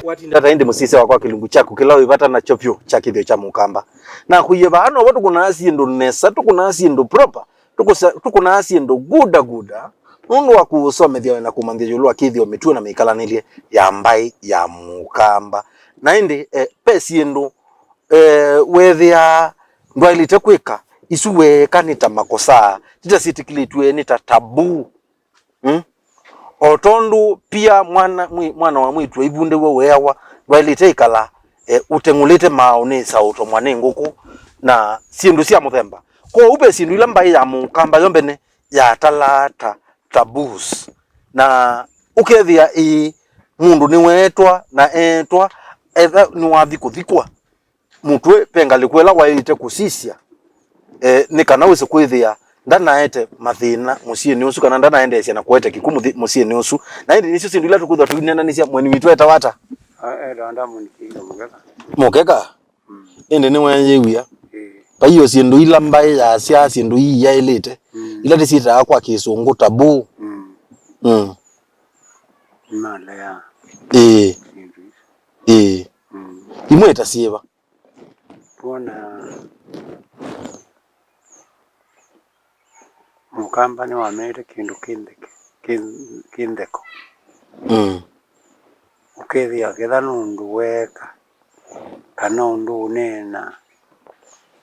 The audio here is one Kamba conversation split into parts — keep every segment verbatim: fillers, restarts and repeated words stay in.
Watinda ata ĩndĩ mũsyaĩĩsya wakwa kĩlungu kyaku kĩla wĩ vata nakyo vyũ kya kĩthĩo kya Mũkamba? Nakwĩie vaa novo tũkũnaa syĩndũ nesa, tũkũnaa syĩndũ proper, tũkũsa-, tũkũnaa syĩndũ guda guda, nũndũ wa kũũsomethya na kũmanyĩthya ĩũlũ wa kĩthĩo, mĩtuo na mĩkalanĩlye ya mbaĩ ya Mũkamba. Na ĩndĩ, eh, ve syĩndũ, eh, weethĩaa ndwaĩlĩte kwĩka, isu weeka nĩ ta makosaa, ti ta syĩtĩkĩlĩtw'e, nĩ ta taboo. Mm? O tondũ pia mwana, mwĩ-, mwana wa mwĩĩtu aivundĩw'a weawa, ndwaĩlĩte ĩkala, eh, ũteng'ũlĩte maaũ nĩ ĩsaũ, ũtomwa nĩ ngũkũ, na syĩndũ sya mũthemba. Kwoou ve syĩndũ ila mbaĩ ya Mũkamba yo mbene yatalaa ta taboos. Na ũkethĩa ĩĩ, mũndũ nĩweetwa, na eetwa, etha nĩwathi kũthikwa, mũtwe ve ngalĩko ĩla waĩlĩte kũsisya, eh, nĩ kana wĩse kwĩthĩa ndanaete mathĩna mũsyĩnĩ ũsu, kana ndanaendeesya na kũete kĩkw'ũ mũthi-, mũsyĩnĩ ũsu. Na ĩndĩ nĩsyo syĩndũ ila tũkwĩthwa tũineenanĩsya. Mweni witũ etawa ata? A-, etawa Diamond Kĩindo Mũkeka. Mũkeka? Mm. Ĩndĩ nĩweeyĩw'a? Ĩĩ. Vai o syĩndũ ila mbaĩ yasyaa, syĩndũ ii iyaĩlĩte, mm, ila tĩsyĩtaa kwa Kĩsũngũ taboo. Mm. Mm. Nĩmaleaa. Ĩĩ. Syĩndũ isu. Ĩĩ. Mm. Imwe ta syĩva? Twona Mũkamba nĩwameete kĩndũ kĩ ntheke-, kĩ, kĩ ntheko. Mm. Ũkethĩa ketha nĩ ũndũ weeka, kana ũndũ ũneena,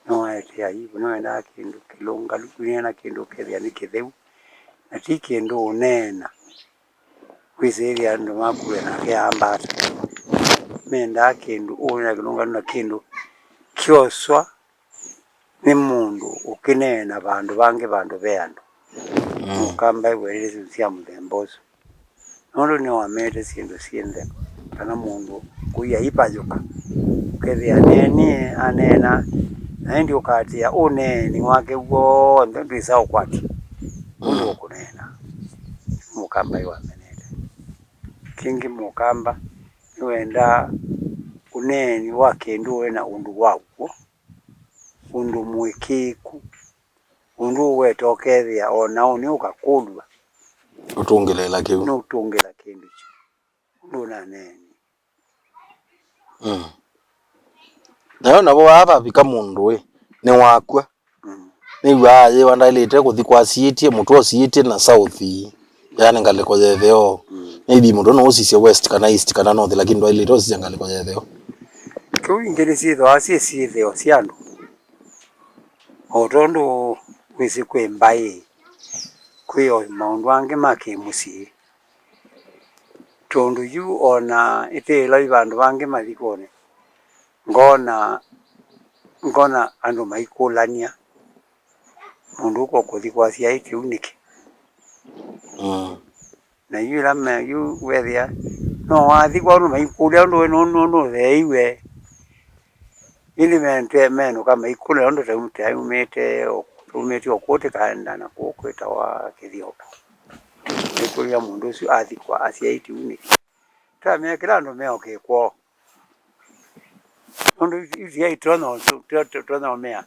nĩwaete aibu, nĩwendaa kĩndũ kĩlũngalu, ũneena kĩndũ ũkethĩa nĩ kĩtheu, na ti kĩndũ ũneena. Wĩsĩĩthya andũ maku we nake aamba ata? Mendaa kĩndũ ũũ na kĩlũngalu na kĩndũ kyoswa nĩ mũndũ ũkĩneena vandũ vangĩ, vandũ ve andũ. Mm. Mũkamba ewelile syĩndũ sya mũthemba ũsu. Nũndũ nĩwameete syĩndũ syĩ ntheko, kana mũndũ kũia ipayũka. Ũkethĩa neenie aneena, na ĩndĩ ũkaatĩĩa ũneeni wake w'onthe ndwĩsa ũkwatya ũndũ, mm, ũkũneena. Mũkamba ĩwamenete. Kĩngĩ Mũkamba nĩwendaa ũneeni wa kĩndũ ũĩ na ũndũ waw'o, ũndũ mũĩkĩĩku, ũndũ ũweta ũkethĩa o na ũnĩ ũkakũlw'a. Ũtũngĩlĩĩla kĩu. Nũtũngĩla kĩndũ kyu. Ũndũ ũnaneenie. Mm. Nayo navo vaa vavika mũndũ ĩ, nĩwakw'a. Mm. Nĩw'aa yĩwa ndaĩlĩte kũthi kwa asiĩtye, mũtwe ũsiĩtye na south, yaani ngalĩko ya ĩtheo. Mm. Maybe mũtwe no ũsisye west kana east kana north, lakini ndwaĩlĩte ũsisya ngalĩko ya ĩtheo. Kĩu ingĩ nĩsyĩthĩawa syĩ syĩthĩo sya andũ. O tondũ wĩsĩ kwĩ mbaĩ, kwĩ o maũndũ angĩ ma kĩmũsyĩ. Tondũ yu o na ĩtĩĩla i vandũ vangĩ mathikonĩ, ngona, ngona andũ maikũlany'a, mũndũ ũko kũthi kwa asiaĩtye ũu nĩkĩ? Mm. Na yu ĩla me, yu weethĩa, no wathi kwa andũ maikũlya ũndũ we nũ-, nũ-, nũtheeiwe. Ĩndĩ mente-, menũka maikũlya ũndũ ta, ta umĩte o, umĩte o kũũ tĩkaenda na kũũ kwĩtawa Kĩthioka. Maikũlya mũndũ ũsu athi kwa asiaĩtye ũu nĩkĩ? Twamea kĩla andũ meoke kwoo. Nũndũ itiaĩ tonya ũsu, to-, to-, tonya ũmea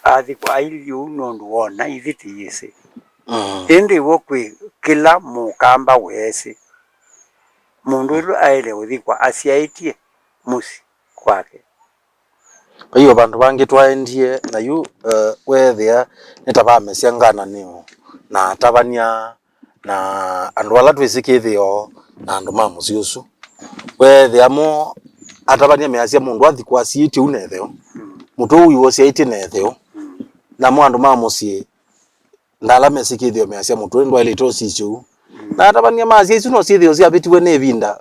athi kwa aithi ũu nũndũ wona ithi tiyĩsĩ. Mm. Ĩndĩ w'o kwĩ kĩla Mũkamba weesĩ. Mũndũ ũla aĩle ũthi kwa asyaĩtye mũsyĩ kwake. Vai o vandũ vangĩ twaendie, na yu, eh, weethĩa nĩ ta vamesya ngananĩo na atavany'a na andũ ala twĩsĩ kĩthĩo na andũ ma mũsyĩ ũsu. Weethĩa mo atavany'a measya mũndũ athi kwa asiĩtye ũu na ĩtheo, mũtwe ũu wĩw'o ũsyaĩtye na ĩtheo, namo andũ ma mũsyĩ na ala mesĩ kĩthĩo measya mũtwe ndwaĩlĩte ũsisye ũu. Na atavany'a maasya isu no syĩthĩo syavĩtiwe nĩ ĩvinda,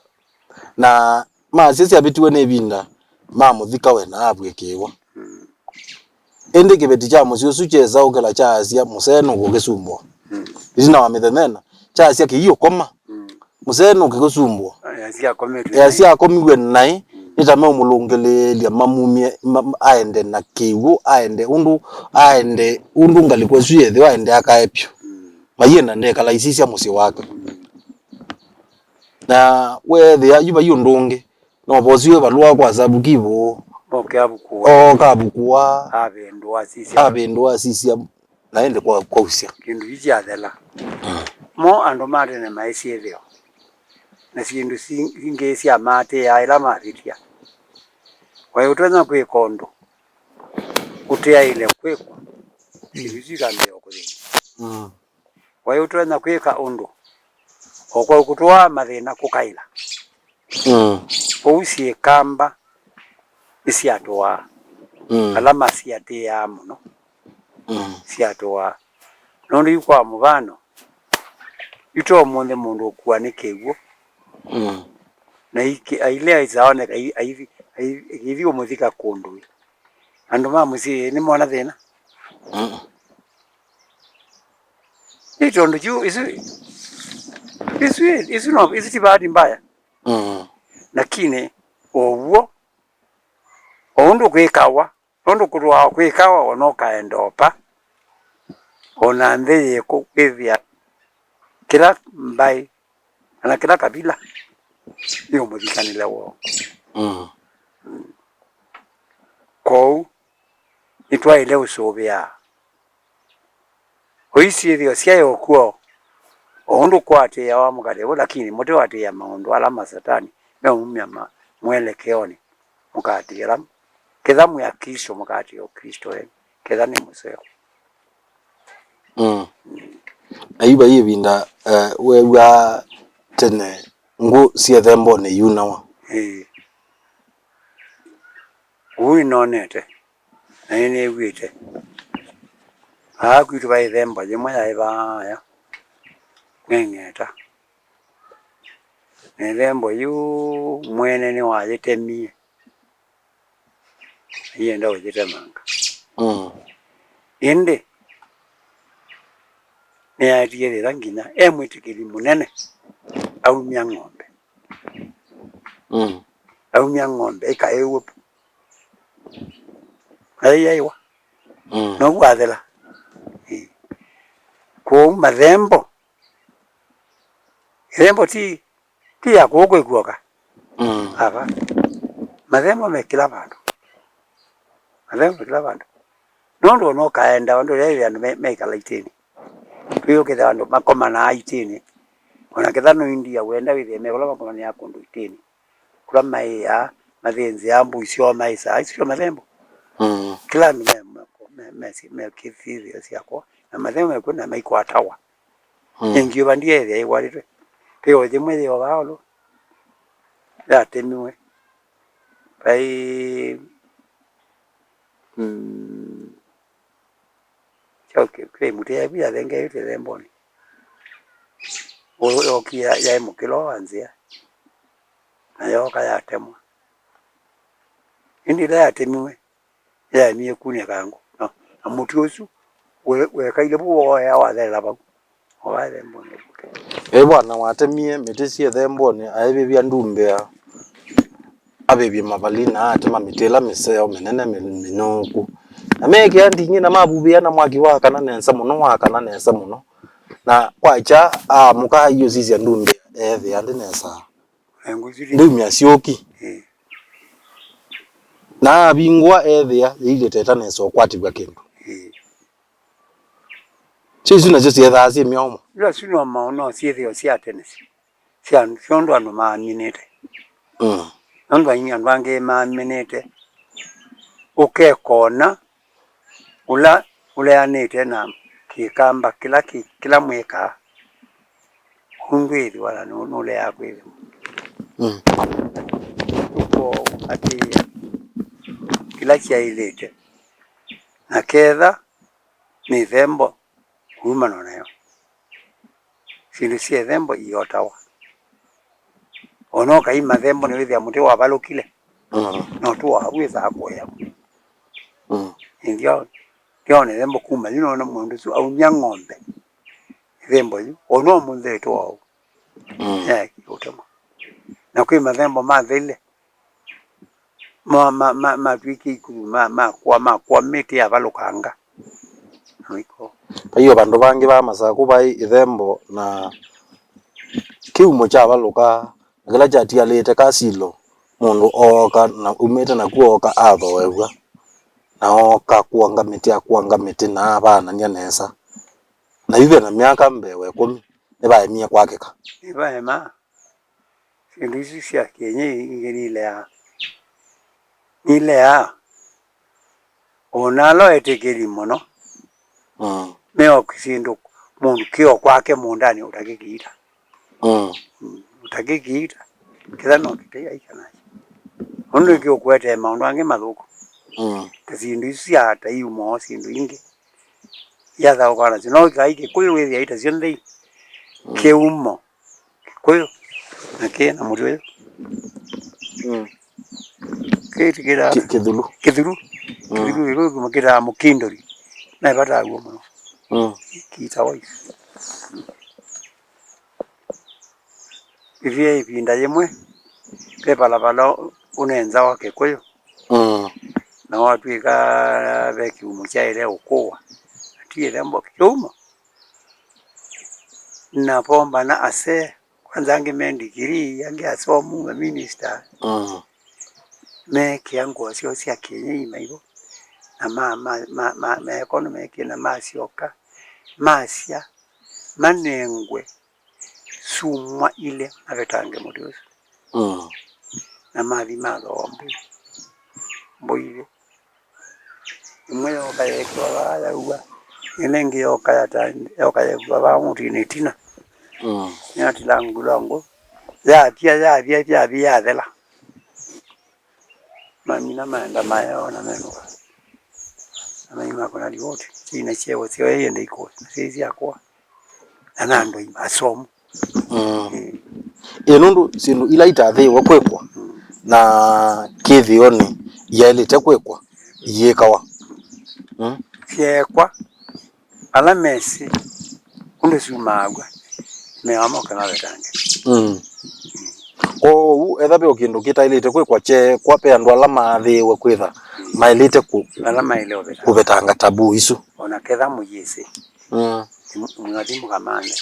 na maasya syavĩtiwe nĩ ĩvinda, mamũthika we na avw'ĩkĩĩwa. Mm. Ĩndĩ kĩveti kya mũsyĩ ũsu kyesa ũkĩla kyaasya, "Mũsee nũkũkĩsumbũa." Mm. Ĩtina wa mĩthenya ĩna, kyasya, "Kĩiũkoma." Mm. "Mũsee nũkĩkũsumbũa." Easya akometwe. Easya akomiw'e naĩ, mm, nĩ ta meũmũlũngĩlĩĩlya mamumye, ma-, aende na kĩw'ũ, aende ũndũ, aende ũndũ ngalĩko ĩsu yethĩwa aende akae vyũ. Mm. Maienda ndekala isisya mũsyĩ wake. Mm. Na weethĩa yu vai ũndũ ũngĩ, no vosiwe valũa kwa Savukivu. Oke avukũa. Oka avukũa. Avĩndũa asisya. Avĩndũa asisya, na ĩndĩ kwa, kwausya. Kĩndũ kyu kyathela. Mm. Mo andũ ma tene maĩ syĩthĩo. na syĩndũ singĩ sya maatĩĩaa ĩla mavĩtya. Waĩ ũtonya kwĩka ũndũ ũteaĩle kwĩkwa, syĩndũ isu ikambĩĩa kũthĩny'a. Mm. Waĩ ũtonya kwĩka ũndũ o kwa ũkũtũaa mathĩna kũkaĩla. Mm. Kwoou syĩkamba nĩsyatũaa. Mm. Ala masiatĩĩaa mũno. Mm. Syatũaa. Nũndũ yu kwa mũvano, yu to ũmũnthĩ mũndũ ũkua nĩ kĩw'ũ. Mm. Na iki-, ailea isaoneka, ai-, aithi, aithi, aithi ũmũthika kũndũ ĩ. Andũ ma mũsyĩ nĩmona thĩna? Mm. Nĩ tondũ yu, isu, isu, isu no, isu ti bahati mbaya. Mm. Lakini o w'o, o ũndũ kwĩkawa, nũndũ kũtũaa kwĩkawa, o na ũkaenda o pa, o na nthĩ yĩkũ, wĩthĩa kĩla mbaĩ, kana kĩla kavila nĩ ũmũthikanĩle woo. Mm. Mm. Kwoou, nĩtwaĩle ũsũvĩaa ũi syĩthĩo syaĩ o kw'o, o ũndũ kũatĩĩawa mũkatĩ ũũ, lakini mũtĩũatĩĩa maũndũ ala ma Satani meũmumya ma mwelekeonĩ mũkatĩĩla, ketha mwĩ Aklĩsto mũkatĩĩa Ũklĩsto wenyu, ketha nĩ mũseo. Mm. Na yu vai ĩvinda, eh, weew'aa tene ngũ syĩ ĩthembonĩ iunawa. Ĩĩ. Ũu nĩnonete, na nĩnĩw'ĩte. Aa kwitũ vaĩ ĩthembo yĩmwe yaĩ vaaya, nĩng'eta. Na ĩthembo yĩu mwene nĩwayĩtemie. Aienda ũyĩtemanga. Mm. Ĩndĩ nĩyaetie thĩna nginya e mwĩtĩkĩli mũnene aumya ng'ombe. Mm. Aumya ng'ombe ĩkaĩw'e pu. Aiaiwa. Mm. Noguo athela. Ĩĩ. Kwoou mathembo, ĩthembo ti ti ya kũũ kwĩ kuoka. Mm. Ava. Mathembo me kĩla vandũ. Mathembo me kĩla vandũ. Nũndũ ona ũkaenda, andũ ĩla ĩthĩa andũ me-, meikala itĩnĩ. Twĩũkĩtha andũ makomanaa itĩnĩ. Ona ketha no India wenda wĩthĩe me kũla makomanĩa kũndũ itĩnĩ. Kũla maĩaa, mathĩnzĩaa mbũi syoo maĩsaa, isu syo mathembo. Mm. Kĩla andũ me, me, me, me, me kĩthĩo syakwa. Na mathembo mekw'o na maikwatawa. Mm. Ĩngĩ ũva ndyeethĩa ĩkwatĩtwe. Twĩ o yĩmwe yĩ o vaa ũlũ yatemiwe. Vai, mm, kyaũ kĩ-, kĩ mũtĩ yaĩ vu yathengeeĩtwe ĩthembonĩ. Ũyũ yookie ya-, yaĩ mũkĩlo wa nzĩa. Na yooka yatemwa. Ĩndĩ ĩla yatemiwe, yaemie kunĩka ngũ. Na, na mũtĩ ũsu we-, wekaile vu woea wathelera vau. O waĩ ĩthembonĩ. Ĩ vwana watemie mĩtĩ syĩ ĩthembonĩ, aĩvĩvya ndumbĩa, avĩvye mavali na atema mĩtĩ ĩla mĩseo mĩnene mĩ-, mĩnũku. Na meekĩa nding'ĩ na mavuvĩa na mwaki wakana nesa mũno, wakana nesa mũno. Na kwakya aamũka aiũsisya ndumbĩa eethĩa ndĩ nesa. Ndĩumya syũki. Ĩĩ. Na avingũa eethĩa yĩilye tetanesa ũkwatĩw'a kĩndũ. Ĩĩ. Syo isu nasyo syethaa syĩ mĩomo. Ila isu no maũ-, no syĩthĩo sya tene sya, sya, sya ũndũ andũ maaminĩte. Mm. Nũndũ aingĩ andũ angĩ maaminĩte. Ũkekona ũla ũleanĩte na kĩkamba kĩla kĩ-, kĩla mwĩkaa, ũu ndwĩthĩwa na nũ-, nũleaa kwĩthĩwa. Mm. Ũkoatĩĩa kĩla kyaĩlĩte, na ketha nĩ ĩthembo kumana nayo. Syĩndũ sya ĩthembo iotawa. O na ũkaima thembo nĩwĩthĩa mũtĩ wavalũkile. Mm. No tũwawĩsaa kũea. Mm. Ndio, ndio nĩ thembo kuma yu nona mũndũ ũsu aumya ng'ombe. Thembo yu, o na ũmũnthĩ ĩtũaũ. Mm. Yaekie ũtemwa. Na kwĩ mathembo matheile. Ma, ma, ma, matw'ĩkie ikuru, ma, makũa, makũa mĩtĩ yavalũkanga. Nĩko. Vai o vandũ vangĩ va Masakũ vaĩ ĩthembo na kĩumo kyavalũka, na kĩla kyatialĩte ka silo, mũndũ ooka, na umĩte naku ooka athoew'a, na ooka kũanga mĩtĩ, akũanga mĩtĩ, na avanany'a nesa. Na yu ve na myaka mbee wa ĩkũmi, nĩvaemie kwakĩka. Nĩvaema. Syĩndũ isu sya kĩenyeji ingĩ nileaa. Nileaa. O na ala etĩkĩli mũno, mm, meoka syĩndũ mũndũ kĩo kwake mũũndanĩ ũtakĩkĩita. Mm. Mm, ũtakĩkĩita. Kĩla no kĩtei aika nakyo. Ũndũ kĩũkũetee maũndũ angĩ mathũku. Mm. Ta syĩndũ isu sya ta iumo, syĩndũ ingĩ. Yathaũka nasyo. No kai Kĩkũyũ wĩthĩa ita syonthe i. Mm. Kĩumo. Kĩkũyũ, na kĩ na mũtĩ ũyũ. Mm. Kĩtĩkĩra Kĩ-, kĩthulu. Kĩthulu. Mm. Kĩthulu, kĩthulu kĩmwe kĩtaa mũkindũri. Na ĩvata w'o mũno. Mm. Kĩitawa yu. Ĩvia ĩvinda yĩmwe, ve valavala ũnenzawa Kĩkũyũ. Mm. Na watw'ĩka ve kĩumo kyaĩle ũkũwa. Atiĩthe mboki kĩumo. Na vombana asee, kwanza angĩ me ndigirii, angĩ asomu, maminista. Mm. Meekĩa ngũa syoo sya kĩenyeji maivũ, na ma, ma, ma, ma, meekwa nĩmekĩe na masyoka, masya, manengwe sumwa ilĩ mavetange mũtĩ ũsu. Mm. Na mathi mathooa mbũi, mbũi ilĩ. Ĩmwe yoka yeekĩwa vaa yaua, ĩla ĩngĩ yoka yata-, yoka yeekĩwa vaa mũtĩnĩ ĩtina. Mm. Nĩyatilangulwa ngũ, yathya, yathya, yathya, yathela. Mamina maenda mayona menũka. Na maima kũna livoti, syĩna syeo syoo yĩende ikũe, na syĩ syakũa. Na na andũ aima asomu. Mm. Ĩĩ. Ĩĩ, nũndũ syĩndũ ila itathĩĩwe kwĩkwa, mm, na kĩthĩonĩ yaĩlĩte kwĩkwa, iyĩkawa. Mm. Syeekwa, ala mesĩ ũndũ syumaaw'a, meamoka mavetange. Mm. Kwoou, etha ve o kĩndũ kĩtaĩlĩte kwĩkwa kyeekwa, ve andũ ala maathĩĩwe kwĩtha maĩlĩte kũ-, ala maĩle ũvetanga, kũvetanga taboo isu. O na ketha mũyĩsĩ, mm, mwathi mũkamanthe,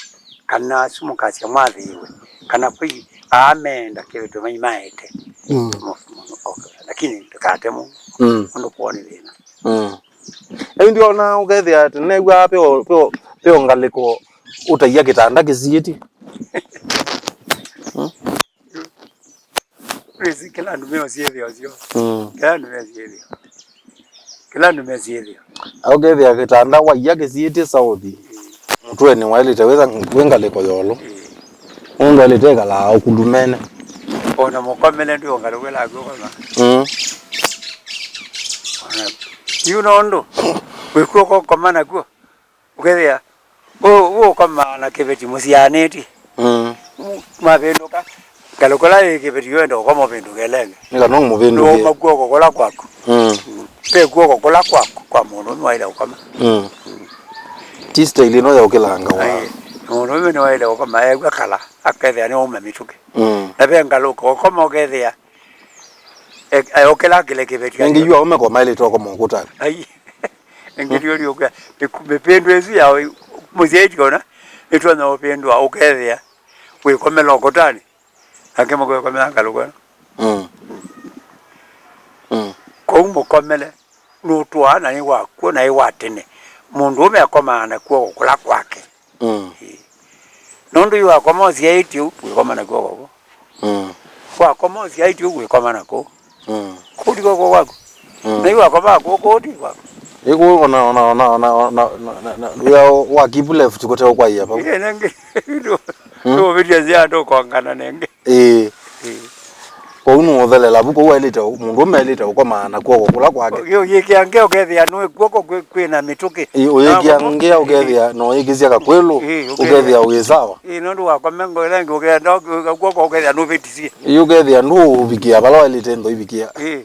kana asu mũkasya mwathĩĩwe, kana kwĩ aa meenda kĩvĩtũ maimaete. Mm. Mu-, mu-, o-, lakini ndũkate mũndũ, mm, ũndũ kwoo nĩ thĩna. Mm. Ĩndĩ ona ũkethĩa atĩ new'aa ve o, ve o, ve o ngalĩko ũtaia kĩtanda kĩsiĩtye. Mm. Wĩsĩ kĩla andũ me syĩthĩo syoo. Mm. Kĩla andũ me syĩthĩo. Kĩla andũ me syĩthĩo. Na ũkethĩa kĩtanda waia kĩsiĩtye sauthi. Mũtwenĩ waĩlĩte wĩtha wĩ ngalĩko yolũ. Ĩĩ. Mũndũ aĩlĩte ĩkalaa ũkulumene. O na mũkomele ndwĩ ũngalĩko ĩla kw'o koma. Mm. Yu nũndũ wĩkw'o koma nakw'o. Ũkethĩa, ũ-, ũũkomaa na kĩveti mũsyaanĩtye. Mm. Ũ-, mavĩndũka, ngalĩko ĩla yĩ kĩveti wenda ũkoma ũvĩndũke ĩla ĩngĩ. Nĩ kana ũmũvĩndũkĩe. Nũũma kw'oko kũla kwaku. Mm. Ve kw'oko kũla kwaku, kwa mũndũũme waĩle ũkoma. Mm. Ti style ĩno ya ũkĩlanga wa. Aĩ, mũndũũme nĩwaĩle ũkoma, ew'a kala, akethĩa nĩwauma mĩtũkĩ. Mm. Na ve ngalĩko ũkoma ũkethĩa, e-, e-, ũkĩla kĩle kĩveti. Nĩngĩ yu aũme ko maĩlĩte ũkoma ũkũtanĩ. Ai. Ĩngĩ ndio ndio kwa mĩpĩndũ ĩsu ya mũsyaĩti ona, nĩtwona ũpĩndũa ũkethĩa wĩkomela ũkũtanĩ, nake mũkũkomela ngalĩko ĩno. Mm. Mm. Kwoou mũkomele nũtũaa na nĩ wakw'o na ĩ wa tene. Mũndũũme akomaa na kw'oko kũla kwake. Mm. Ĩĩ. Nũndũ yu wakoma ũsyaĩtye ũu, wĩkoma na kw'oko kũu. Mm. Wakoma ũsyaĩtye ũu, wĩkoma na kũu. Mm. Kũu ti kw'oko kwaku. Mm. Na yu wakoma kũu, kũu ti kwaku. Ĩkũ ona, ona, wĩa wa keep left kũte ũkwaia vau. Ĩĩ, nengĩ. Mm. Ndũũvĩtya nzĩa ndũkongana nengĩ. Ĩĩ. Ĩĩ. Kwoou nũũthelela vu, kwoou aĩlĩte, mũndũũme aĩlĩte ũkomaa na kw'oko kũla kwake. Ũyĩkĩa ngĩa ũkethĩa nũĩ kw'oko kwĩ, kwĩ na mĩtũkĩ. Ĩĩ, ũyĩkĩa ngĩa ũkethĩa no ũyĩkĩsya kakwĩlũ, ĩĩ, ũkethĩa wĩ sawa. Ĩĩ, nũndũ wakome ngo ĩla ĩngĩ ũkenda kw'oko ũkethĩa nũvĩtisye. Ĩĩ, ũkethĩa ndũũvikĩa vala waĩlĩte nthĩ ivikĩa. Ĩĩ.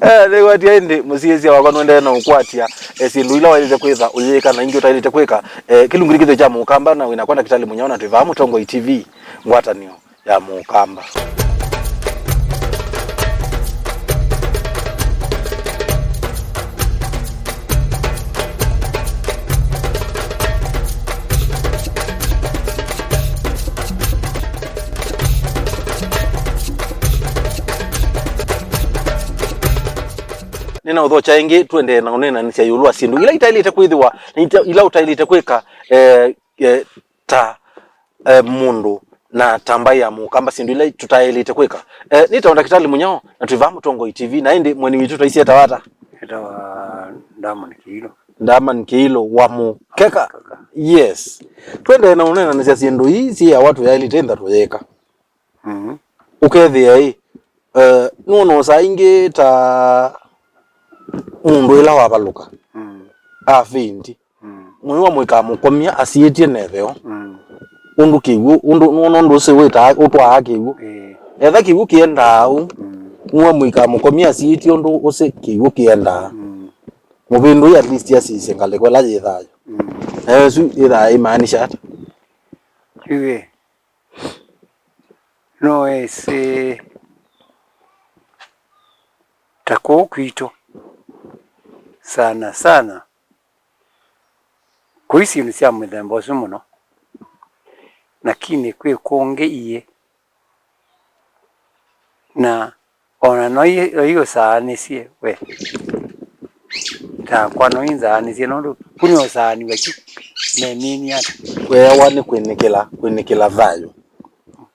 Eh, nĩwatya ĩndĩ, mũsyaĩĩsya wakwa nũendee na ũkwatya, eh, syĩndũ ila waĩlĩte kwĩtha ũyĩka na ingĩ ũtaĩlĩte kwĩka. Eh, kĩlungu nĩ kĩthĩo kya Mũkamba, na wĩnakwa Ndakĩtalĩ Mũnyao, na twĩ vaa Mũtongoi T V, ngwatanĩo ya Mũkamba. Nĩnaũthokya ĩngĩ, tũendee na ũneenanĩsya ĩũlũ wa syĩndũ ila itaĩlĩte kwĩthĩwa, na ita-, ila ũtaĩlĩte kwĩka, eh, eh, ta eh, mũndũ na tambai ya mũkamba, syĩndũ ila tũtaĩlĩte kwĩka. Eh, nĩtawa Ndakĩtalĩ Mũnyao, na twĩ vaa Mũtongoi T V, na ĩndĩ mweni witũ twaisye etawa ata? Etawa Damon Kĩilo. Damon Kĩilo wa Mũkeka. Mũkeka. Yes. Twendee na ũneenanĩsya syĩndũ ii syĩ awa tũyaĩlĩte ĩntha tũyĩka. Mm. Ũkethĩa ĩ, eh, nũona saa ingĩ ta mũndũ ĩla wavalũka, mm, afĩndi. Mm. Mwĩĩ wa mũika mũkomia asiĩtye na ĩtheo. Mm. Ũndũ kĩw'ũ, ũndũ, nũona ũndũ ũsĩ wĩtaa, ũtwaa kĩw'ũ. Ĩĩ. Etha kĩw'ũ kĩendaa ũu, mm, mwĩĩ wa mũika mũkomia asiĩtye ũndũ ũsĩ kĩw'ũ kĩendaa. Mm. Mũvĩndũi at least asisye ngalĩko ĩla yĩ thayũ. Mm. Na ĩsu yĩthaa ĩmaanisha ata? Ĩĩ. No ĩsĩ ta kũu kwitũ, sana sana, kũi syĩndũ sya mũthemba ũsu mũno, lakini kwĩ kũngĩ iĩ, na ona no i-, no iũsaanĩsye we. Takwa no inzaanĩsye nũndũ ku nĩ ũsaanĩw'a kyu memini ata. Weewa nĩ kwĩnĩkĩla, kwĩnĩkĩla thayũ.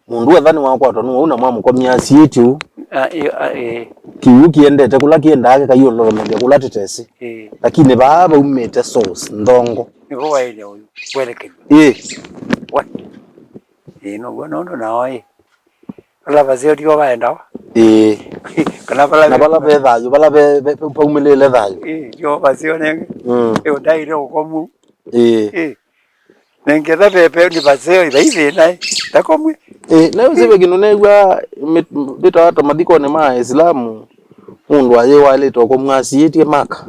Mũndũ wetha nĩwakwatwa nĩ wau na mwamũkomya asiĩtye ũu. A, ĩ, a, ĩ. Kĩw'ũ kĩendete kũla kĩendaa kĩkaiũlũlũmĩlya kũla tĩtesĩ. Ĩ. Lakini vaa vaumĩte source nthongo. Nĩvo waĩle ũyũ kwelekelw'a. Ĩ. Wa. Ĩ, now'o nũndũ nao ĩ. Vala vaseo tio vaendawa. Ĩĩ. Kana vala na ve-, vala ve thayũ, vala ve, ve, ve, vaumĩlĩle thayũ. Ĩĩ, tio vaseo nenge. Mm. Ĩ, ũtaĩle ũkomu. Ĩĩ. Ĩĩ. Nenge tha ve, ve, nĩ vaseo, ĩtha ithĩna, ĩ. Takomwe. Ĩĩ, na ũsĩ ve kĩndũ new'a, vĩtawa ta mathikonĩ ma Aisilamu, mũndũ ayĩwaĩlĩte ũkomwa asiĩtye Maka.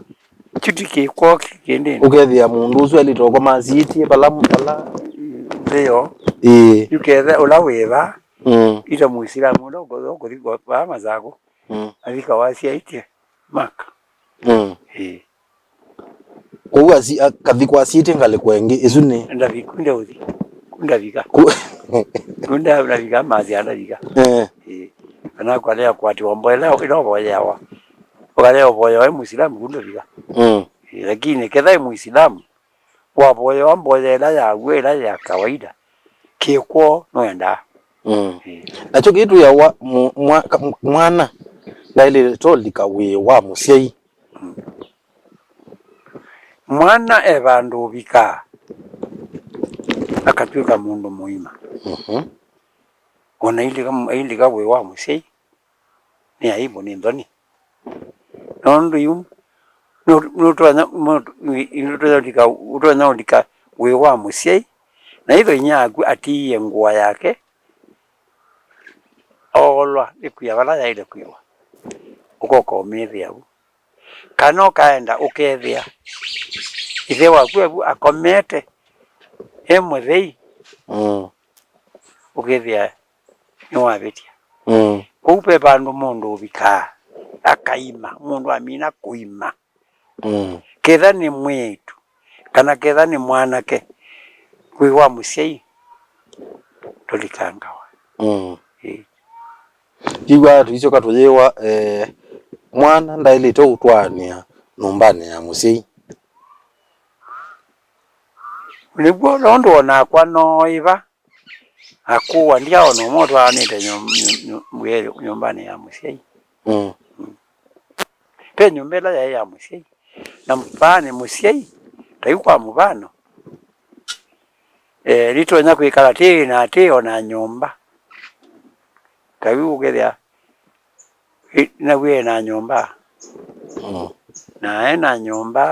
Kyu ti kĩkw'o kĩndĩnĩ. Ũkethĩa mũndũ ũsu elĩte ũkoma asiĩtye vala, vala. Nthĩ yo. Ĩĩ. Yu ketha ũla wĩ va, mm, ita Mũisilamu ũla ũkũthi vaa Masakũ, mm, athika wasiaĩtye Maka. Mm. Ĩĩ. Kwoou asi-, akathi kwasiĩtye ngalĩko ĩngĩ, ĩsu nĩ? Ndavi-, ku ndaũthi. Ku ndavika. Ku- Ku nda-, ndavika, masya ndavika. Eh. Ĩĩ. Kana kwalea kwatiwa mboela ĩla ũvoyeawa. Ũkalea ũvoya waĩ Mũisilamu kundũ vika. Mm. Ĩ, lakini ketha ĩ Mũisilamu, wavoyewa mboya ĩla ya w'o, ĩla ya kawaida, kĩkw'o nũendaa. Mm. Ĩ. Nakyo kĩĩ twĩawa mu-, mwa-, ka-, mwana ndaĩlĩte ũlika wĩĩ wa mũsyai. Mm. Mwana e vandũ ũvikaa, akatw'ĩka mũndũ mũima. Mhm. Ona ailika, ailika wĩĩ wa mũsyai, nĩ aibu, nĩ nthoni. Nũndũ yu, nũ-, nũtonya, nũ-, nũtonya ũlika, ũtonya ũlika wĩĩ wa mũsyai, na ĩtho inyia waku atiie ngũa yake, oolwa nĩ kwia vala yaĩle kwĩwa, ũkoka ũmĩthĩa vu. Kana ũkaenda ũkethĩa ĩthe waku evu akomete e mũthei, mm, ũkethĩa nĩwavĩtya. Mm. Kwoou ve vandũ mũndũ ũvikaa, akaima, mũndũ amina kũima. Mm. Ketha nĩ mwĩĩtu, kana ketha nĩ mwanake, wĩ wa mũsyai, tũlikangawa. Mm. Ĩĩ. Kĩw'a tũisyoka tũyĩwa, eh, mwana ndaĩlĩte ũtwaanĩa nyũmbanĩ ya mũsyai. Nĩw'o nũndũ onakwa nooĩva, akũwa ndyaona ũmwe ũtwaanĩte nyũ-, nyũ-, nyũ-, wĩa nyũmbanĩ ya mũsyai. Mm. Mm. Ve nyũmba ĩla yaĩ ya mũsyai, na vaa nĩ mũsyai, ta yu kwa mũvano, eh, nĩtũtonya kwĩkala tĩ na tĩ o na nyũmba. Ta yu ũkethĩa, ĩ, naw'o e na nyũmba. Mm. Na e na nyũmba,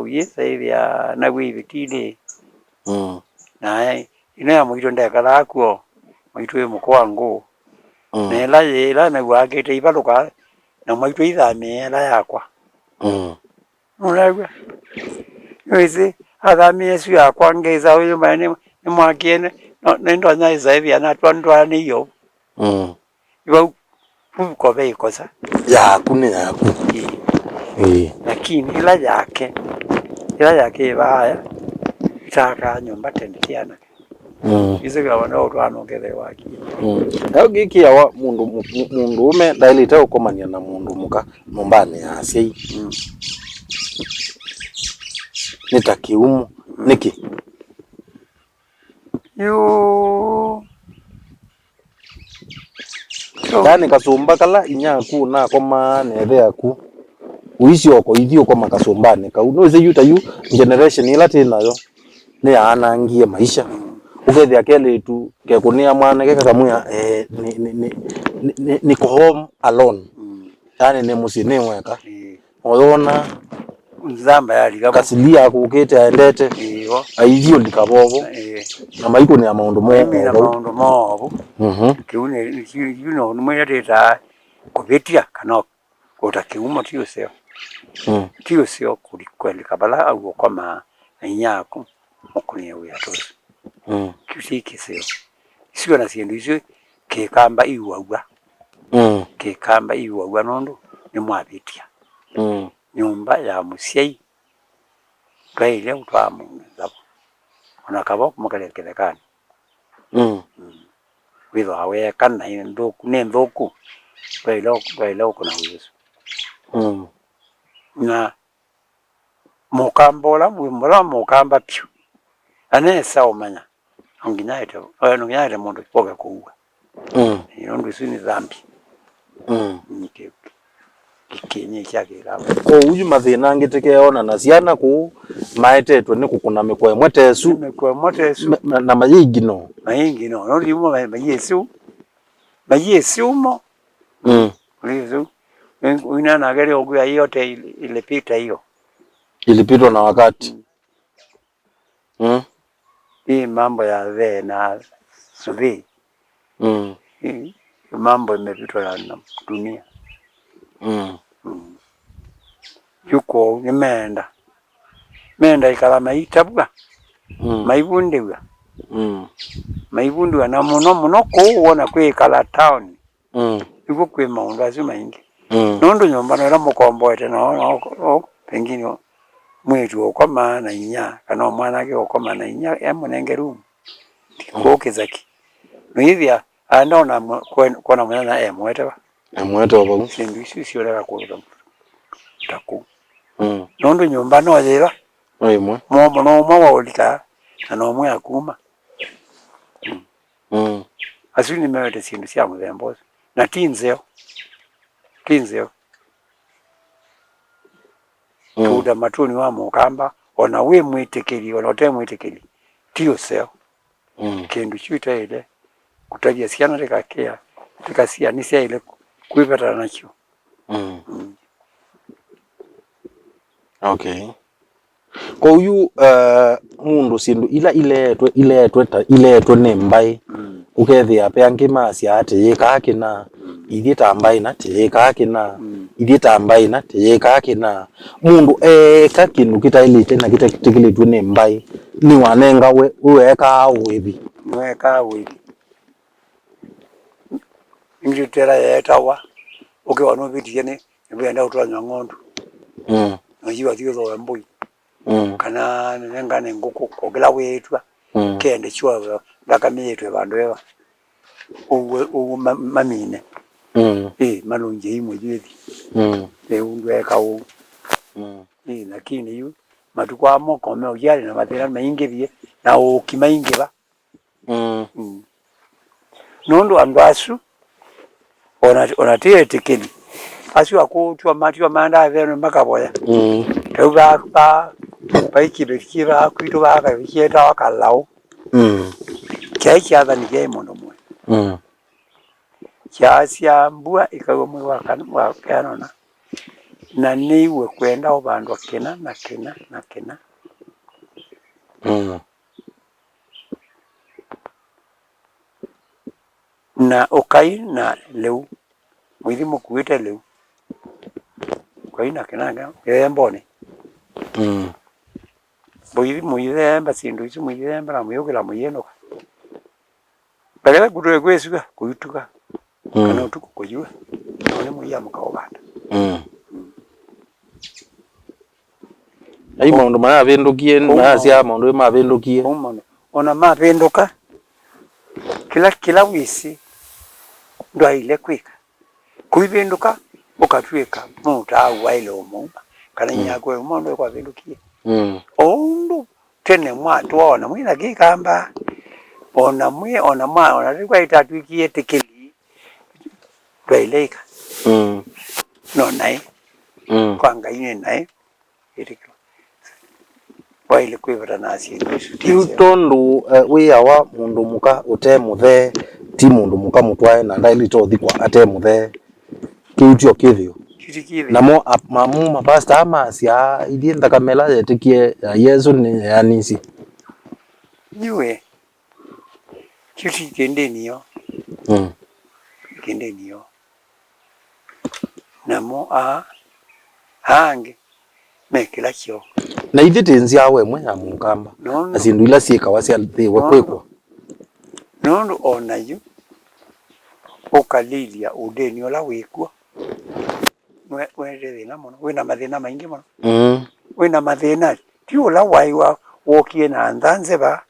ũyĩsa ĩthĩa naw'o ĩvĩtilĩ. Mm. Na e, ĩno ya mwaitũ ndekalaa kw'o, mwaitũ wĩ mũko wa ngũũ. Mm. Na ĩla yĩ, ĩla naw'o akĩte ivalũka, na mwaitũ ithamĩe ĩla yakwa. Mm. Nũnaw'a? Nĩwĩsĩ, athamĩe ĩsu yakwa, ngesa ũyũ mae nĩ, nĩ mwakie, nĩ, no, nĩndonya ĩsa ĩthĩa natwa ndwaanĩie ũu. Mm. Vau, vu kove ĩkosa. Yaku nĩ yaku. Ĩĩ. Ĩĩ. Lakini ĩla yake, ĩla yake ĩvaaya, ĩtaakaa nyũmba tene kĩanake. Mm. Ĩsĩ kĩla vandũ ũtwaano ũkethĩwa wakie. Mm. Nayo kĩkĩawa mũndũ mu-, mu-, mũndũũme ndaĩlĩte ũkomania na mũndũ mũka nyũmbanĩ ya asyai. Mm. Nĩ ta kĩumo. Mm. Nĩkĩ? Yũũ. Yaani kasũmba kala inyia aku nakomaa na ĩthe aku, ũisyoka ũithi ũkoma kasũmbanĩ kau. Nũĩsĩ yu ta yu generation ĩla twĩ nayo nĩyaanangie maisha. Ũkethĩa kelĩtu kekũnĩa mwanake kakamwĩa, eh, nĩ, nĩ, nĩ, nĩ, nĩ, nĩko home alone. Yaani nĩ mũsyĩ nĩ weka. Oyona nzamba yalika vo. Kasili akũkĩte aendete. Ĩĩ, vo. Aithi ũlika vovo. Ĩĩ. Na maikũnĩa maũndũ moo. Maimina maũndũ moo vo. Mhm. Kĩu nĩ, kĩu, kĩu no nĩmwĩatĩtaa kũvĩtya kana kũta kĩumo ti ũseo. Mm. Ti ũseo kũli-, kwelika vala au ũkomaa na inyia aku. Ũkũnĩe wĩa ta ũsu. Mm. Kĩu ti kĩseo. Isu na syĩndũ isu kĩkamba iuaw'a. Mm. Kĩkamba iuaw'a nũndũ nĩmwavĩtya. Mm. Nyũmba ya mũsyai ndwaĩle ũtwaa mũndũ nza vo. Ona kava ũkũmũkalya kĩthekanĩ. Mm. Mm. Wĩthwa weeka na nthũku, nĩ nthũku, ndwaĩle, ndwaĩle ũkũna wĩa ũsu. Mm. Na mũkamba ũla, wĩ mũla mũkamba vyũ. Na nesa ũmanya, no nginya ete, no nginya ete mũndũ ũke kũua. Mm. Nũndũ isu nĩ thambi. Mm. Nĩ kĩ-, kĩ-, kĩnyĩ kya kĩkamba. Kwoou yu mathĩna angĩ tũkeona na syana kũu maetetwe nĩ kũkũna mĩkwa ĩmwe ta ĩsu. Mĩkwa ĩmwe ta ĩsu. Ma-, ma-, na mayĩingino. Mayĩingino. Nũndũ imwe ma-, mayĩsiu. Mayĩsiu mo. Mm. Mayĩsiu. Wina nake leo kuya yote ilipita hiyo. Ilipitwa na wakati. Mm. Mm. Hii mambo ya wazee na sudhi. Mm. Hii mambo imepitwa na, na dunia. Mm. Mm. Yu kwoou nĩmeenda. Meenda ikala maitavw'a. Mm. Maivundĩw'a. Mm. Maivundĩw'a na mũno mũno kũu wona kwĩkala town. Mm. Nĩkw'o kwĩ maũndũ asu maingĩ. Mm. Nũndũ nyũmba no ĩla mũkomboete no, no, no, pengine mwĩĩtu ũkomaa na inyia, kana o mwanake ũkomaa na inyia e mũnenge rumu. Mm. Kũu kĩsaki. Noĩthĩa aenda ona mwe-, kwen-, kwona mũnyanya e mũete va. E mũete o vau. Syĩndũ isu syoneka kũndũ ta, ta kũu. Mm. Nũndũ nyũmba no yĩva. No ĩmwe. Mũomo no ũmwe wa ũlika, na no ũmwe akuma. Mm. Mm. Asu nĩmewete syĩndũ sya mũthemba ũsu. Na ti nzeo. Ti nzeo. Mm. Tũũta matũnĩ wa mũkamba, ona wĩ mwĩtĩkĩli, ona ũte mwĩtĩkĩli, ti ũseo. Mm. Kĩndũ kyu itaĩle kũtavya syana tĩkakĩa, tĩkasia nĩsyaĩle kwĩvetana nakyo. Mm. Mm. Okay. Kwoou yu, eh, mũndũ syĩndũ ila ileetwe, ileetwe ta, ileetwe nĩ mbaĩ, mm, ũkethĩa ve angĩ masyaa atĩ yĩkaa kĩna, mm, ithyĩ ta mbaĩ na tĩ yĩkaa kĩna, mm, ithyĩ ta mbaĩ na tĩ yĩkaa kĩna. Mũndũ eeka kĩndũ kĩtaĩlĩte na kĩtetĩkĩlĩtw'e nĩ mbaĩ, nĩwanengawe, ũekaa ũĩvi. Nĩwekaa ũĩvi. Ĩngĩ tela yeetawa, ũkĩwa nũvĩtie nĩ, nĩwĩenda ũtwany'a ng'ondu. Mm. Na yu athi ũthooe mbũi. Mm. Kana nengane ngũkũ, o kĩla wĩĩtw'a, mm, kende kyova, nthakame yĩtwe vandũ eva. Ũw'o, ũw'o ma-, mamine. Mm. Ĩ, malũngye imwe yĩthi. Mm. Ĩ, ũndũ eka ũu. Mm. Ĩ, lakini yu, matukũ aa moko meũkialĩ na mathĩna maingĩvie, na ũũki maingĩva. Mm. Mm. Nũndũ andũ asu, ona, ona ti etĩkĩli. Asu akũũ tw'o ma-, tw'o maendaa venũ makavoya. Mm. Rĩu va, va, vai kĩndũ kĩ va kwitũ va ka-, kĩetawa kalaũ. Mm. Kyaĩ kyathani kyaĩ mũndũ mũĩ. Mm. Kyaasya mbua ĩkaw'a mwei wa kana, wa keana ũna. Na nĩiwe kwenda ũvandwa kĩna na kĩna na kĩna. Mm. Na ũkai na lĩu, mũithi mũkuĩte lĩu, ũkai na kĩnanga ĩthembonĩ. Mm. Mũithi mũithemba syĩndũ isu, mũithemba na mũyũkĩla mũyĩnũka. Vaketha kũtũe kwĩsua, kũituka. Mm. Kana ũtukũ kũyua. Nao nĩ mũia mũkaũvanda. Mm. Ai maũndũ mayavĩndũkie, mayasya maũndũ mavĩndũkie. Ũu maũndũ. Ona mavĩndũka, kĩla, kĩla wĩsĩ ndwaĩle kwĩka. Kũivĩndũka, ũkatw'ĩka mũtaa waĩle ũmũuma. Kana, mm, inyia kwĩ ũmwe ndwaĩ kwavĩndũkie. Mm. O ũndũ tene mwatũa ona mwĩ na kĩkamba, ona mwĩ, ona mwa, ona tĩkwa ĩtatwĩkie tĩkĩli, Twaĩle ĩka. Mm. No naĩ. Mm. Kwa Ngai nĩ naĩ. Ĩtĩkĩlwa. Waĩle kwĩvata na syĩndũ isu. Yu tondũ, eh, wĩawa mũndũ mũka ũte mũthee, ti mũndũ mũka mũtwae na ndaĩlĩte ũthikwa ate mũthee. Kĩu tyo kĩthĩo. Kĩu ti kĩthĩo. Namo ap-, mamu mapasta amasya ithyĩ nthakame ĩla yetĩkie ya Yesũ nĩ yanisye. Nyue. Kĩu ti kĩndĩnĩ yo. Mm. Kĩndĩnĩ yo. Namo aa, aa angĩ me kĩla kyoo. Na ithyĩ twĩ nzyawa ĩmwe ya Mũkamba. Nũndũ na syĩndũ ila syĩkawa syathĩĩwe kwĩkwa. Nũndũ o na yu ũkalilya ũndĩnĩ ũla wĩ kw'o, we-, wete thĩna mũno. Wĩ na mathĩna maingĩ mũno. Mm. Wĩ na mathĩna. Ti ũla waĩ wa, wokie na ntha nzeva.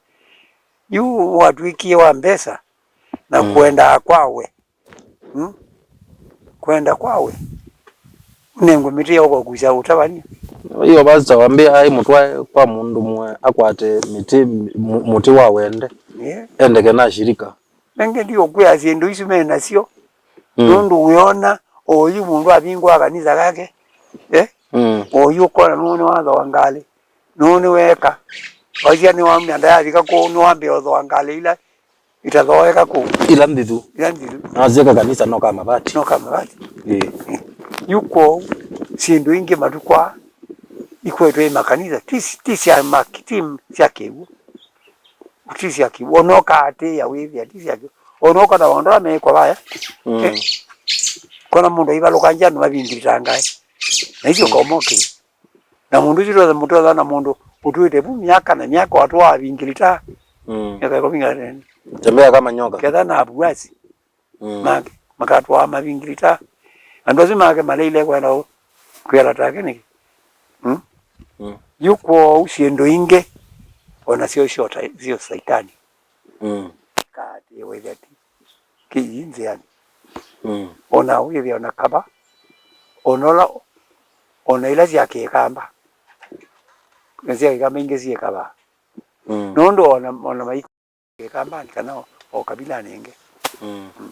Yu watw'ĩkie wa mbesa na mm, kũendaa kwa we. Mm? Kwenda kwa we. Ũnengwe mĩtĩ ya ũkakusya ũtavany'a. Hiyo pastor wambia ai mũtwae kwa mũndũ mwe akwate mĩtĩ, mu-, mũtĩ wa wende. Yeah. Endeke na shirika. Nenge ndi ũkwĩa syĩndũ isu me nasyo. Mm. Nũndũ wĩona oyu mũndũ avingũa kanisa kake. Eh? Mm. Oyu ũkona nũũ nĩwathoa ngalĩ. Nũũ nĩweeka. Waisya nĩwamya ndayavika kũu nĩwambĩa ũthoa ngalĩ ila itathooeka kũu. Ila nthithu. Ila nthithu. Nasyeka kanisa no ka mavati. No ka mavati. Ĩĩ. Yu kwoou, syĩndũ ingĩ matukũ aa ikwetwe i makanisa, ti, ti sya ma-, ti sya kĩw'ũ. Ti sya kĩw'ũ. Ona ũkaatĩĩa wĩthĩa, ti sya kĩw'ũ. Ona ũkona maũndũ ala meĩkwa vaya. Mm. Eh, kona mũndũ aivalũkangya andũ mavingilitangae. Na icio mm, komoke. Na mũndũ ũsu twothe mũtothana mũndũ ũtũĩte vu myaka na myaka watũaa vingilita. Mm. Myaka ĩkũmi nene. Tembea kama nyoka. Ketha na avuasi. Mm. Make, makatwaa mavingilita. Andũ asu make maleile kwenda ũ-, kwĩala take nĩkĩ? Mm? Mm. Yu kwoou syĩndũ ingĩ, o nasyo syo ta-, syo Saitani. Mm. Kaatĩĩwa ĩthati. Kĩi nzĩanĩ. Mm. Ona wĩthĩa ona kava, ona ũla, ona ila sya kĩkamba. Na sya kĩkamba ingĩ syĩ kavaa. Mm. Nũndũ ona, ona maiko kĩkambanĩ kana o, o kavilanĩ ĩngĩ. Mm. Mm.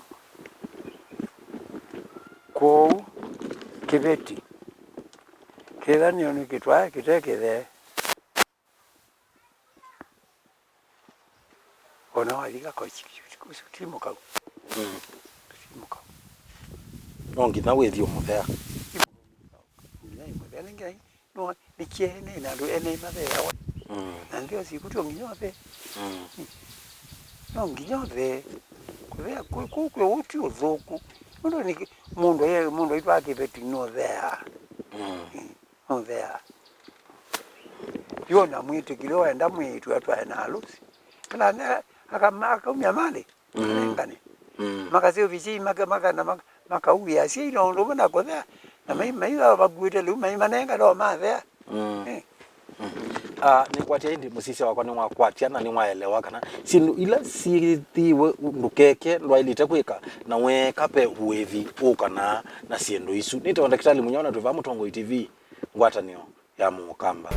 Kwoou, kĩveti, kĩthanĩo nĩ kĩtwae kĩte kĩthee. Ona wathi kakochi, ũsu ti mũkau. Mm. Ti mũkau. No nginya wĩthi ũmũthea. Nginya ĩmũthea, nĩ nginya, no, nĩkĩ ene na andũ ene matheawa. Mm. Na nthĩ ũsiku tio nginya ũthee. Mm. No nginya ũthee. Kũthea kũ-, kũ-, kwĩ ũũ ti ũthũku. Nũndũ nĩ kĩ-, mũndũ ye-, mũndũ aitwa kĩveti nũtheaa. Mm. Mm. Nũtheaa. Yu ona mwĩtĩkĩlyo wenda mwĩĩtu atwae na alũsi. Kana ne-, aka-, akaumya malĩ, mm, manengane. Mm. Makaseũvya syai maka-, maka-, na maka-, makauĩa syai na ũndũ ũmwe na kũthea. Na mai-, mm, mai-, makuĩte lĩu mai manenga no mathea. Mm. Eh. Mm. Ah, nĩkwatya ĩndĩ mũsisya wakwa nĩwakwatya na nĩwaelewa kana syĩndũ ila syĩthĩiwe ndũkeke ndwaĩlĩte kwĩka na weeka ve ũĩvi ũkanaa na syĩndũ isu. Nĩtawa Ndakĩtalĩ Mũnyao na twĩ vaa Mũtongoi T V. Ngwatanĩo ya Mũkamba.